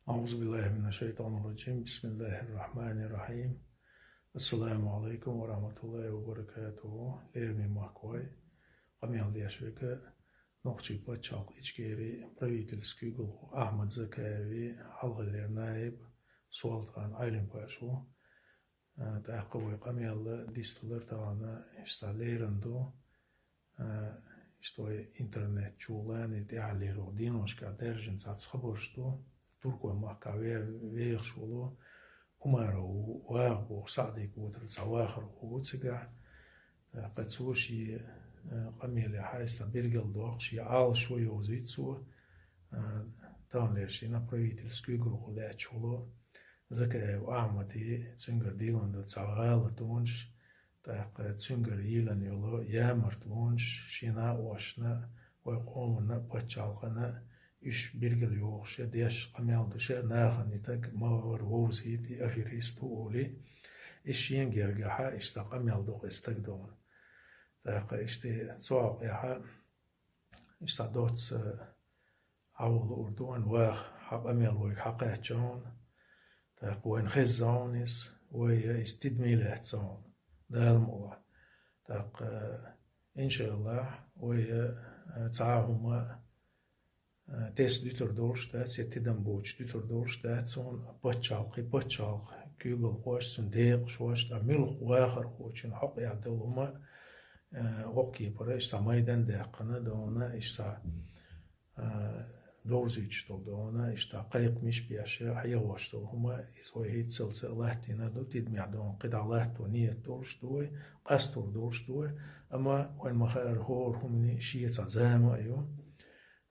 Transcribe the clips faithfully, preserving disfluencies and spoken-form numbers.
أعوذ بالله من الشيطان الرجيم. بسم الله الرحمن الرحيم. السلام عليكم ورحمة الله وبركاته. Лераме махкой, къамел деш вега нохчий паччахьалкх Ичкери правительский куьйгалхо Ахьмад Закаеви хьалхалера наиб Солтан Ӏайлимпаш ву. А, тӀаккха вай къамел дисталар тахана иштта леран ду. А, иштта вай интернет чу лани тӀехьаллера деношка даьржина цхьацца хабарш ду. Туркой махка ве-, вехаш волу Умаров ву, ваха боху Саъдик вутар цхьа вахар ху ву цигахь. ТӀаккха цо шен, а, къамеле хьайста биргал доккху, шен Ӏалашо йовзуьйту цо. А, таханлерчу дийнахь правительский куьйгалхо лаьтташ волу Закаев Ахьмади, цуьнгара дийлан дан цхьа гӀалатонаш, тӀаккха цуьнгара йийлан йолу ямартлонаш, шен накъошна, вай къомана, паччахьалкхана, уьш биргал йохуш я деш къамел ду ша, нахана и стаг ма вара вовзийта, и аферист ву олий. Иза шена гергахьа, иштта къамел доккху и стаг дона. ТӀаккха иштта цу хьокъехьа, иштта доцца хьавола луур ду вайн ваха, хьан къамел вайга хьакхаьчча хьуна, тӀаккха вайна хезза хьуна иза, вай иза тидаме лаьцна хьуна, Дала мукъалахь. ТӀаккха, иншааллахь, вай, а, цхьа а хӀума, а, тесна дуьтур долуш дац, я тидам боцуш дуьтур долуш дац, хьуна паччахьалкхе, паччахьалкхан куьйгалхоша, цуьнан декъашхоша, ткъа муьлхха вахархочун хьокъехь долу хӀума, а, воккхийпара иштта майдан даьккхина дона, иштта а, довзуьйтуш долу дона, иштта кхайкхамаш беш, хьехош долу хӀума, иза вай хӀинццалца а латтийна ду, тидамехь дона кхидӀа латто ниет долуш ду вай, къастор долуш ду вай, амма вайн ма-хаара хӀора хӀуманийн шен цхьа зама а ю,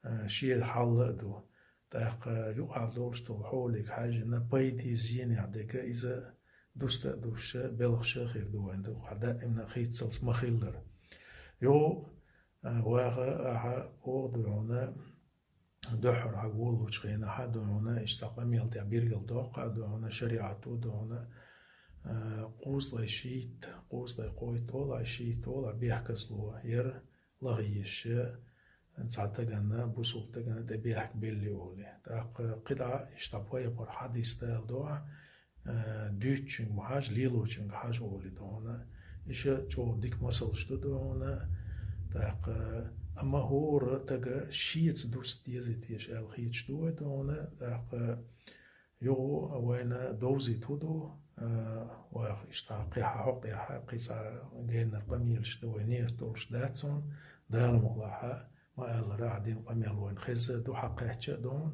а, шен хьал а ду. ТӀаккха юкъахь долуш долу хьоле хьаьжжина пайдехь, зенехь дерг иза дуста а дуьсуш, белхаш а хир ду вайн дукъахь, даимна а хӀинццалц ма-хиллара. Юха, а, ваха ахьа боху ду хьуна, дуьххьара хьан воллучу хенахь а ду хьуна, иштта къамел тӀехь биргал доккху а ду хьуна, шариӀато ду хьуна, а, кхузткъе шийтта, кхузткъе кхойтта олу, шийтта олу бехказло яра, лаха йиш я, цхьа тагана, бусулба тагана тӀе бехк белли олий. ТӀаккха кхидӀа иштта пайхамар хьадис дала дохьа, а, дуьйцучуьнга ма хьажа, лелочуьнга хьажа олий дона. Иша чӀогӀа дика масалш ду дона. ТӀаккха, амма хӀора тага шеца дуста дезий теша аьлла хеташ ду вай дона. ТӀаккха юха вайна довзийта хӀун ду, а, ваха иштта кхин хьан хьокъехьа, кхин цхьа геннара къамелаш дан вай ниет долуш дац хьуна, Дала мукъалахьа, ма-аллара, ахьа дина къамел вайна хезза а ду, хьакхаьчча а ду хьуна.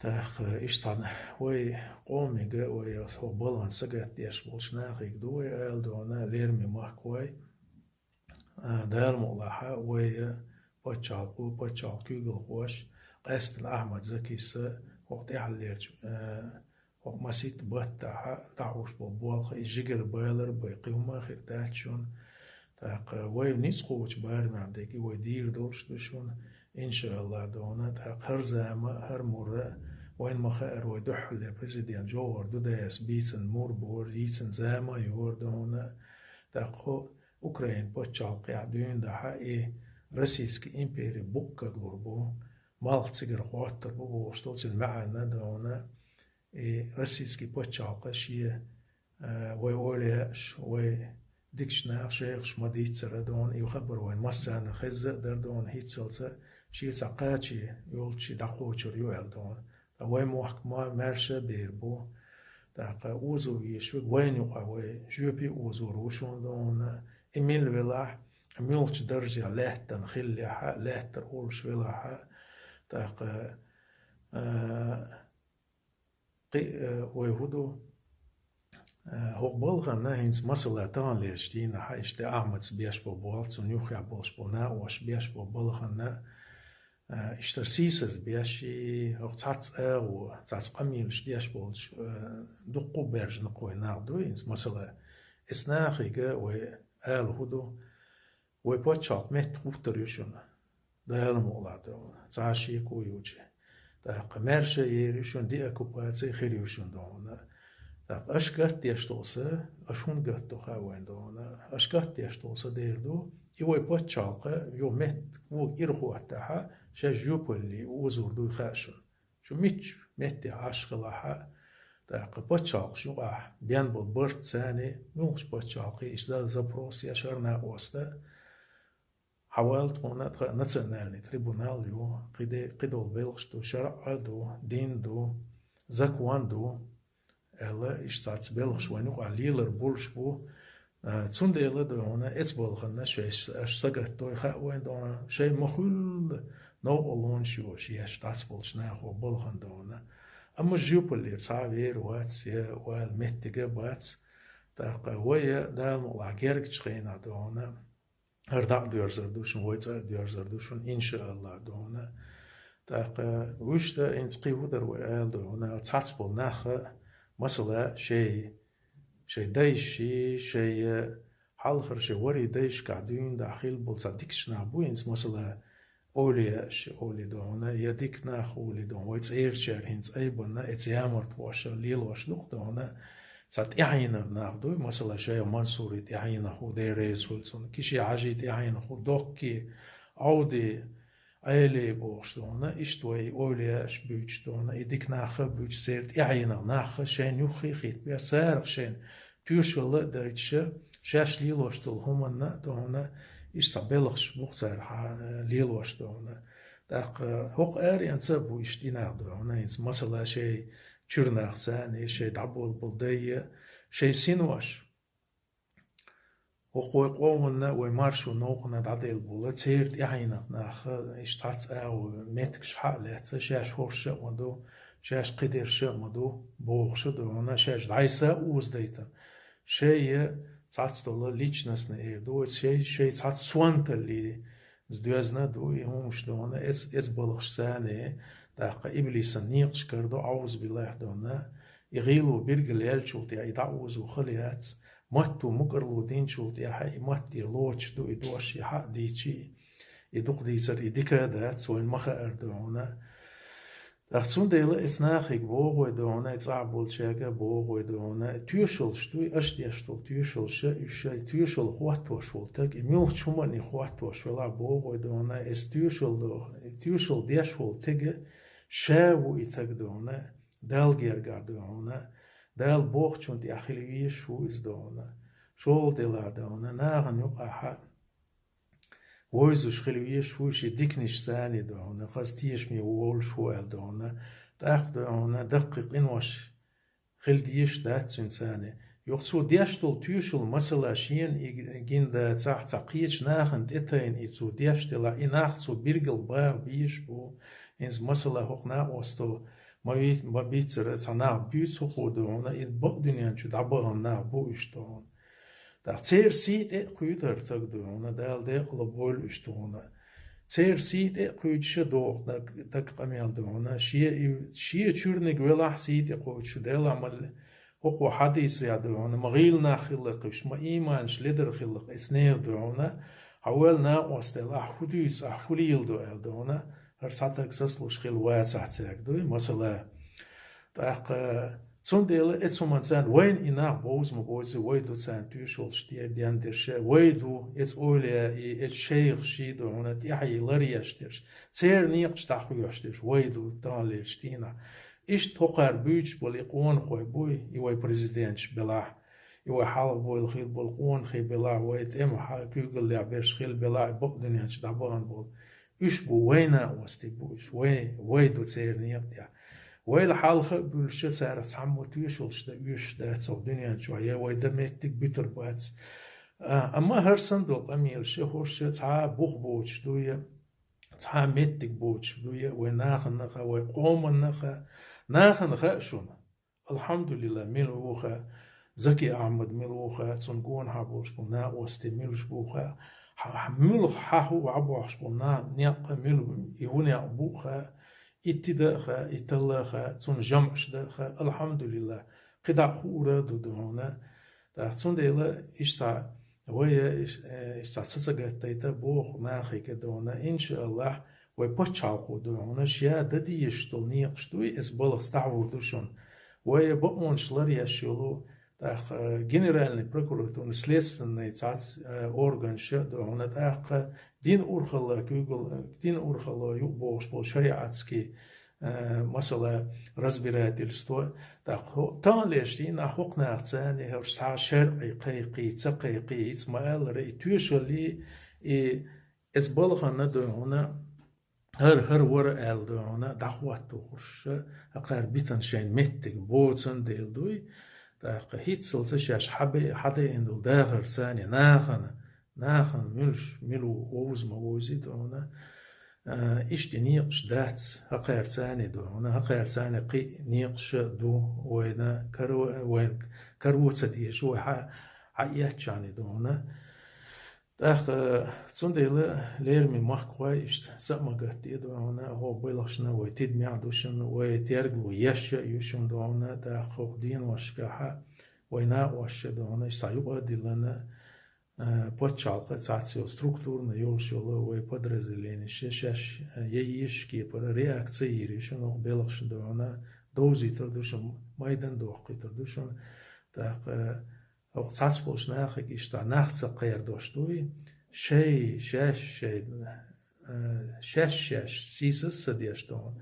ТӀаккха иштта вай къомига, вай хӀокху балхана сагатдеш болчу нахига ду вай ала дона, лераме махкой. А, Дала мукъалахьа, вай пачхьалкхо, пачхьалкхан куьйгалхоша, къаьсттина Ахьмад Закис а хӀокху тӀаьхьаллерчу, а, хӀокху масийтта баттахьа дӀахьош болу болх, и жигара балар бен кхин хӀума а хир дац шуна. ТӀаккха вай ницкъ кхочу барамехь дерг и вай дийр долуш ду шуна, иншааллахь, дона. ТӀаккха хӀара зама а, хӀара мур а вайна ма-хаара, вай дуьххьарлера президент Джовхар Дудаевс бийцина мур бора, йийцина зама а йора, дона. ТӀаккха хӀо Украин пачхьалкхехь дуьйна дахьа и Российский импери буккаглур бу, малх цигара хӀоттур бу бохуш долу цуьнан маьӀна, дона, и Российский пачхьалкха шен, а, вай ойла яаш, вай дикачу наха шайхаш ма-дийццара, дона, и хабар вайн массарна хезза а дара, дона, хӀинццалца шен цхьа кхаче йолчу дӀакхочур ю аьлла, дона. Ткъа вай мохк ма маьрша а бер бу. ТӀаккха озо везаш верг вайна юкъахь вай жоьпе озор ву шуна, дона, и мила велахь, муьлхачу даржехь лаьттана хиллехь а, лаьттара волуш велахь а. ТӀаккха, а, кхин, а, вай хӀун ду? А, хӀокху балхана хӀинца масала таханлерчу дийнахьа иштта Ахьмадс беш бо болх, цунна юххехь болуш бо накъош беш бо балхана, а, иштта сийсаз беш и, хӀокху цхьацца агӀо, цхьацца къамелаш деш болчу, а, дуккха а баьржина кхой нах ду хӀинца масала. Эс нахига вай ала хӀун ду? Вай пачхьалкх метта хӀуттур ю шуна, Дала мукъалахь, дона, цхьа а шеко йоцуш. ТӀаккха маьрша а ер ю шуна, деоккупаци хир ю шуна, дона. ТӀаккха аша гатдеш долу са, аша хӀунда гатдо хаьа вайна, дона, аша гатдеш долу са дер ду, и вай пачхьалкха юха метта вуга ирахӀоттахьа, шаьш жоьпалле озор дуй хаьа шуна. Шу мичча метте Ӏаш хилахь а, тӀаккха паччахьалкхаш юкъахь бен болу барт царна, муьлххачу паччахьалкхе иштта запрос еш хӀара накъост а, хьавал тхуна тхан национальный трибунал ю, кхиде-, кхидолу белхаш ду, шарӀа ду, дин ду, закон ду, аьлла, иштта цхьацца белхаш вайн юкъахь лелар болуш бу. А, цундела ду хьуна эцу балханна шайш аш сагатдой хаьа вайн ду хьуна, шайн ма-хуьллу новкъарлонаш йош еш дӀасаболчу нахо балхан ду хьуна. Амма жоьпаллера цхьа а вер вац, я вала меттига а бац. ТӀаккха вай я Дала мукъалахь гергачу хенахь ду хьуна. ХӀара дӀа а доьрзур ду шуна, вай цӀа а доьрзур ду шуна, иншааллахӀ, ду хьуна. ТӀаккха вуьшта хӀинца кхин хӀун дара вай ала ду хьуна, цхьацца болу нах а, масала, шай, шай дайши, шай, э, хьалхара шай вари дайшкахь дуьйна дахь хилла болу цхьа дикачу нах бу хӀинца, масала, овлияаш олий ду хьуна, я дика нах олий ду хьуна, вай цӀерачара хӀинца айбанна, эца ямартхоша лелош ду-кх ду хьуна, цхьа тӀаьхьенара нах дуй, масала, шайх Мансури тӀаьхьенах ву, Дела реза хуьлу цунна, Киши-Хьажи тӀаьхьенах ву, Докки, Ӏовди, Ӏели бохуш ду хьуна, иштта вай и овлияаш буьйцуш ду хьуна, и дика нах а буьйцуш, церан тӀаьхьенах нах а шайна юххе а хӀиттабеш, царах шайна тоьшалла а дайташ, шаьш лелош долу хӀуманна а ду хьуна, иштта цхьа белхаш бу-кх цара хьа-, лелош ду хьуна. ТӀаккха хӀокху аренца а бу иштта и нах ду хьуна, хӀинца масала шай чуьра нах царна, шай дӀаболу болу дай а, шай синош. ХӀокху вай къоманна, вай маршо новкъана дӀаделла болу, церан тӀаьхьенах нах а, иштта цхьацца агӀо меттигаш хьа а лаьцна, шаьш хӀорш а ма ду, шаьш кхидерш а ма ду, бохуш а ду хьуна, шаьш дӀайса а озадайтина. Шай а цхьацца долу личностна эр ду, шай, шай цхьацца сонталли, доьзна а ду и хӀумаш ду хьуна, эц-, эца балхаш царна, тӀаккха иблисан некъаш карадо, Ӏаузубиллахь, ду хьуна, и гӀийла билгал яьллачул тӀаьхьа и дӀаозо хала яц, матто мукӀарло динчул тӀаьхьа и матте лоцуш ду, и дош и хьа а дийций, и дукха дийцар и дика а дац, вайна ма хаьара ду хьуна. ТӀаккха цундела эца нахе боху вай ду хьуна, и цӀахь болчаьрга боху вай ду хьуна, тоьшаллаш дуй, аша деш долу тоьшаллаш, уьш шайн тоьшалла хӀоттош волу таг, и муьлххачу хӀуманна хӀоттош велахь боху вай ду хьуна, эца тоьшалла, тоьшалла деш волу таг ша ву и таг ду хьуна, Далла гергахь ду хьуна, Дала бохучунна тӀехь хила везаш ву иза ду хьуна, шолгӀа делахь ду хьуна, нахана юкъахь а вовзуш хила везаш ву, шен диканаш царна ду хьуна, хаза тешаме волуш ву аьлла ду хьуна, тӀаккха ду хьуна, даккхий къинош хила дезаш дац цуьнан царна. Юха цо деш долу тоьшалла, масала, шена и гина дацахь, цхьа кхечу нахана тӀетайна и цо деш делахь, и нах цо билггал баха безаш бу, хӀинца, масала, хӀокху накъосто ма ви-, ма биццара цхьа нах буьйцу хӀокхо ду хьуна, и бакъдуьнен чу дӀабахана нах бу уьш ду хьуна. ТӀаккха церан сий тӀе а кхуьйту хӀара таг ду хьуна, Дала декъала бойла уьш ду хьуна. Церан сий тӀе а кхуьйтуш а доху таг, таг къамел ду хьуна, шен и, шен чуьрниг велахь сий тӀе кхуьйтуш, Дела ма-, хӀокхо хьадийцарехь ду хьуна, ма гӀийла нах хилла-кх уьш, ма ийманаш ледара хилла-кх эца нехан ду хьуна, хьан ваьлла накъост делахь, ахь хӀун дуьйцу, ахь хӀун леладо аьлла ду хьуна, хӀара цхьа таг сацалуш хила вацахь цаьрга дуй, масала. ТӀаккха цундела эцу хӀуманца вайна и нах бовза ма бовзий, вай ду царна тоьшаллаш де-, дендерш, вай ду эцу овлияий, эцу шайхаший ду хьуна тӀаьхье ларъеш дерш, церан некъаш дӀахоьхьуш дерш, вай ду таханлерчу дийнахь. Иштта хӀокхара буьйцуш болу и къонахой буй, и вай президенташ белахь, и вай хьалха бойла хила болу къонахий белахь, вай тӀеман хьа-, куьйгаллехь берш хила белахь, и бакъдуьнен чу дӀабахана болу. Уьш бу вай накъостий бу уьш, вай, вай ду церан некъа тӀехь. Вайл хьалха а буьллуш, царах цхьаммо тоьшаллаш дан оьшуш дац хӀокху дуьнен чохь, я вай дан меттиг буьтур бац. А, амма хӀара санна долу къамелаш, хӀорш цхьа а бух боцуш ду я, цхьа а меттиг боцуш ду я, вай нахана хаьа, вай къоманна хаьа, нахана хаьа шуна. Алхьамдулилла, мила ву хаьа, Заки Ахьмад мила ву хаьа, цунна гонахьа болуш болу накъостий муьлш бу хаьа, хьа-, хьа-, муьлха хьан хӀу ваӀ бохьуш болу на-, некъ а мила, и хӀун некъ бу хаьа, и тида а хаьа, и талла а хаьа, цунна жамӀаш дан а хаьа, алхьамдулилла, кхидӀа а хуур а ду ду хьуна. ТӀаккха цундела иштта вай, э, иш-, э, иштта ца, ца гаттайта боху нахе ду хьуна, иншааллахь, вай пачхьалкхо ду хьуна, ша дан дезаш долу некъаш дуй, эс балхаца дӀахьур ду шуна. Вай бакъонаш ларъеш йолу, тӀаккха, э, генеральный прокуратурный, следственный цхьацца, э, органаш а ду хьуна, тӀаккха дин урхалла куьйгал, дин урхалла юкъабохуш болу шариатский Э, масала, разбирательство. ТӀаккха хӀо-, таханлерча дийнахьа хӀокху нахаца царна хӀорш цхьа шарӀий кхайкхий, ца кхайкхий, ица ма-аллара, и тоьшаллий, и эцу балхана дуй хьуна, хӀара, хӀара вара аьлла дуй хьуна, дӀахӀоттадохуш, хӀокхара битана шайн меттиг боцан дела дуй. ТӀаккха хӀинццалц шаьш хьабе-, хьадеана долу дахар царна нахана, нахана муьлш, мила ву, вовза ма вовзий дуй хьуна. А, иштта некъаш дац, хӀокхара царна дуй хьуна, хӀокхара царна кхин а некъаш ду вайна, каро-, вайна каро ца дезаш, вай хьа-, хьаэцчарна дуй хьуна. ТӀаккха цундела лераме махкахой иштта са а ма гатде дуй хьуна, хӀокху балхашна вай тидамехь ду шуна, вай терго еш а ю шуна дуй хьуна, тӀаккха хӀокху деношкахь вай накъосташа дуй хьуна, иштта цхьа юкъа а диллина, а, пачхьалкхан цхьацца йолу структурна йолуш йолу вай подразделенеш шаьш, а, я езачу кепара реакция йийр ю шуна, хӀокху балхашна дуй хьуна, довзуьйтур ду шуна, майдан дохуьйтур ду шуна. ТӀаккха хӀокху цхьацца болчу нахе иштта нах ца кхерадеш дуй, шай, шаьш, шай, а, шаьш, шаьш сийсаз а ца деш дуй хьуна,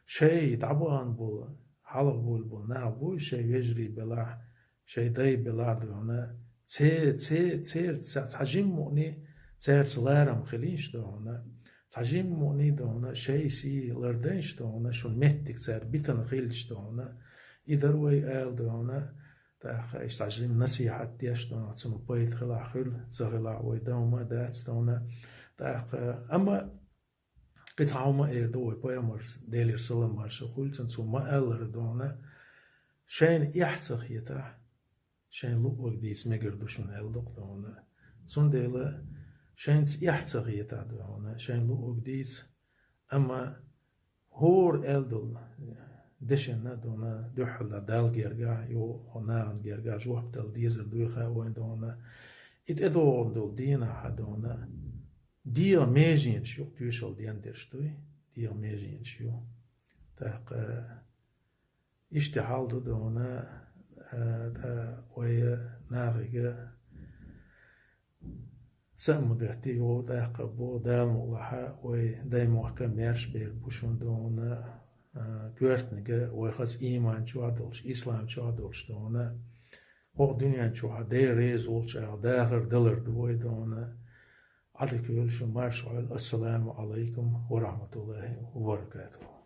шай дӀабахана болу, хьалха буьйлу болу нах буй, шайн вежарий белахь, шайн дай белахь дуй хьуна, це-, це-, церан цхьа, цхьа жимма мукъане цаьрца ларам хилийша дуй хьуна, цхьа жимма мукъане дуй хьуна, шайн сий лардайша дуй хьуна, шуна меттиг цара битана хилча дуй хьуна, и дара вай ала дуй хьуна, тӀаккха иштта цхьа жимма насихьат деш дуй хьуна, цунна пайда хилахь хуьлу, ца хилахь вай дов ма дац дуй хьуна, тӀаккха, амма кхин цхьа хӀума эр ду вай пайхамарс, Делера салам-маршо хуьлда цунна, цо ма-аллара дуй хьуна, шайна эхь ца хетахь, шайна луъург дийца мегар ду шуна аьлла ду-кх дуй хьуна. Цундела шайца эхь ца хетахь дуй хьуна, шайна луъург дийца, амма хӀора аьлла долу дешна дуй хьуна дуьххьал Далла гергахь, юха нахана гергахь жоп дала дезар дуй хаьа вайна дуй хьуна. И тӀедогӀун долу дийнахь дуй хьуна, дегӀан меженаш ю-кх тоьшалла дендерш дуй, дегӀан меженаш ю. ТӀаккха иштта хьал ду дуй хьуна, а, тӀа вай нахе са а ма гатде, юха тӀаккха боху Дала мукъалахь, вай даймохк а маьрша бер бу шуна дуй хьуна, а, коьртаниг а вай хаза ийман чохь долуш, ислам чохь долуш дуй хьуна, хӀокху дуьнен чохь Дела реза волчу агӀор дахар далар ду вай дуй хьуна. Ӏадика йойла шун, марша Ӏойла. Ассаламу Ӏалайкум ва рахьматуллахӀи ва баракатухӀу.